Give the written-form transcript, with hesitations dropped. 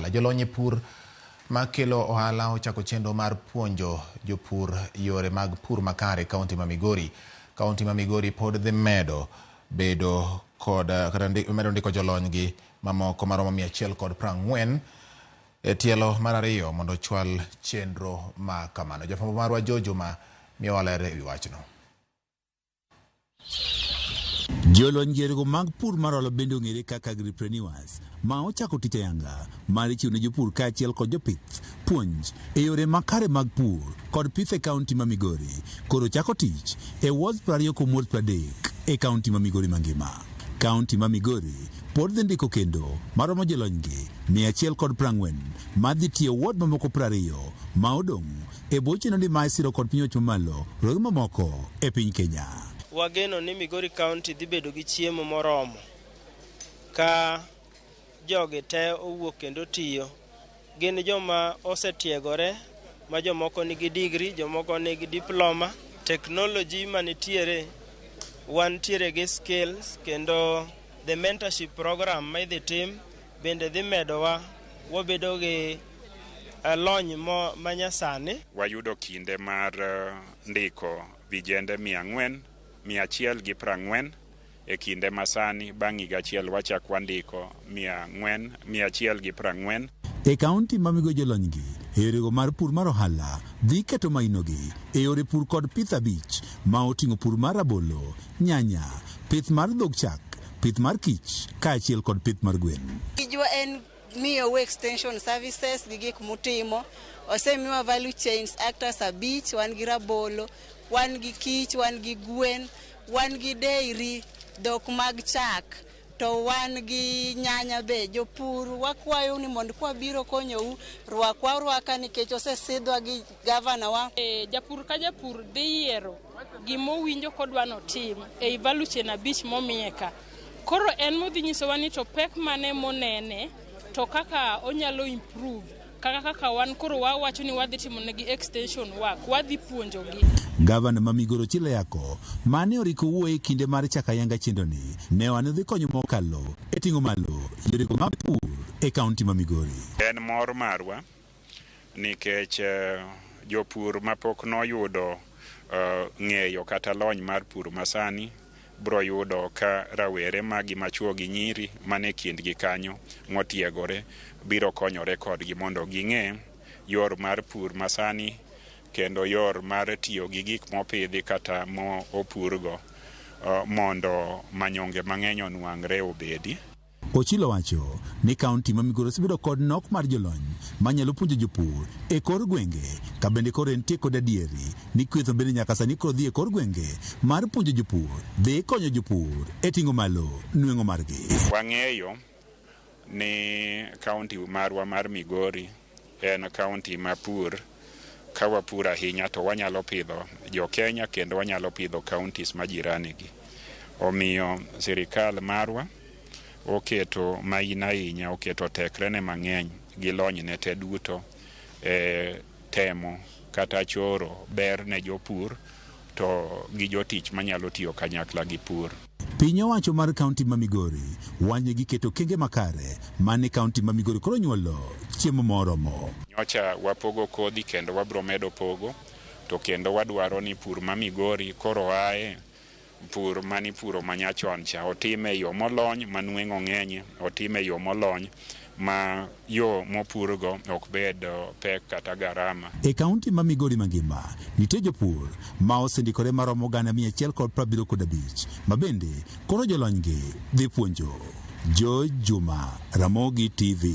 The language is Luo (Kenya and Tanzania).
ohala. Jolony e pur makelo ohala ochako chenro mar puonjo jopur yore mag pur makare e kaunti ma Migori. Kaunti ma Migori pod dhi medo bedo kod kata medo ndiko jolony gi mamoko maromo 140 e tielo mar ariyo mondo ochwal chenro ma kamano. Jafwambo marwa Joe Juma miyowa ler e wi wachno. Jolony gergo mag pur mar ohala bende ong'ere kaka agripreneurs ma ochako tich ayanga mar chiwo ne jopur kaachiel kod jopith puonj e yore makare mag pur kod pith e kaunti ma Migori. Koro chako tich e wards 20 kuom wards 30 e kaunti ma Migori mangima. Kaunti ma Migori pod dhi ndiko kendo maromo jolony gi 140 madhi tiyo ward mamoko 20 ma odong' e bwo chenro ma isiro kod piny owacho mamalo roge mamoko e piny Kenya. Wageno ni Migori County dhi bedo gi chiemo moromo ka jogi te owuok kendo tiyo. Gin joma osetiegore ma jomoko nigi degree, jomoko nigi diploma. Technology manitiere wantiere gi skills kendo the mentorship program ma idhi tim bende dhi medowa wabedo gi lony manyasani. Wayudo kinde mar ndiko vijende 440 e kinde masani. Bang' higa achiel wachak wandiko 400, 140. E kaunti ma Migori jolony gi e yorego mar pur mar ohala dhi keto mainogi e yore pur kod pith abich ma oting'o pur mar rabolo, nyanya, pith mar dhog chak, pith mar kich kaachiel kod pith mar gwen. Tijwa en miyou extension services gi gik mutimo. Osemiwa value chains actors abich, wan gi rabolo, wan gi kich, wan gi gwen, wan gi dairy, dhok mag chak, to wan gi nyanya be. Jopur wakwayo ni mondo kwabiro konyou, rwakwa arwaka nikech osesidhwa gi gavana wa. Japur ka japur dhi yiero gimowinjo kodwa notim ei value chain abich momiye ka. Koro en modhi nyisowa ni to pek mane monene to kaka onyalo improve kaka kaka wan koro wawacho ni wadhi timo negi extension work, wadhi puonjogi. Gavana ma Migori Ochilo Ayacko mane oriko wuoyo e kinde mar chako ayanga chenroni ne owacho ni dhi konyo mokalo e ting'o malo yorego mag pur e kaunti ma Migori. En mor marwa nikech jopur mapok noyudo ng'eyo kata lony mar pur masani bro yudo ka rawere magi machuo gi nyiri mane kindgi kanyo motiegore biro konyore kodgi mondo ging'e yor mar pur masani kendo yor mar tiyo gi gik mopidhi kata mo opurgo mondo manyonge mang'eny onwang're obedi. Ochilo wacho ni kaunti ma Migori osebedo kod nok mar jolony manyalo puonjo jopur e kor gwenge ka bende koro entie kod adieri ni kweth bende nyaka sani koro dhi e kor gwenge mar puonjo jopur dhi konyo jopur e ting'o malo nweng'o margi. Wang'eyo ni kaunti marwa mar Migori en kaunti ma pur ka wapur ahinya to wanyalo pidho jo Kenya kendo wanyalo pidho counties ma jirani gi. Omiyo sirikal marwa oketo maina ahinya, oketo tekrene mang'eny gi lonyne te duto e temo kata choro ber ne jopur to gi jotich manyalo tiyo kanyakla gi pur. Piny owacho mar kaunti ma Migori wacho ni giketo okenge makare mane kaunti ma Migori koro nyuolo chiemo moromo. Nyocha wapogo kodhi kendo wabro medo pogo to kendo wadwaro ni pur ma Migori koro ae pur manipuro manyachon cha otime e yo molony ma nweng'o ng'enye, otime e yo molony ma yo mopurgo ok bed pek kata garama. E kaunti ma Migori mangima nitie jopur ma osendikore maromo 175 ma bende koro jolony gi dhi puonjo. George Juma, Ramogi TV.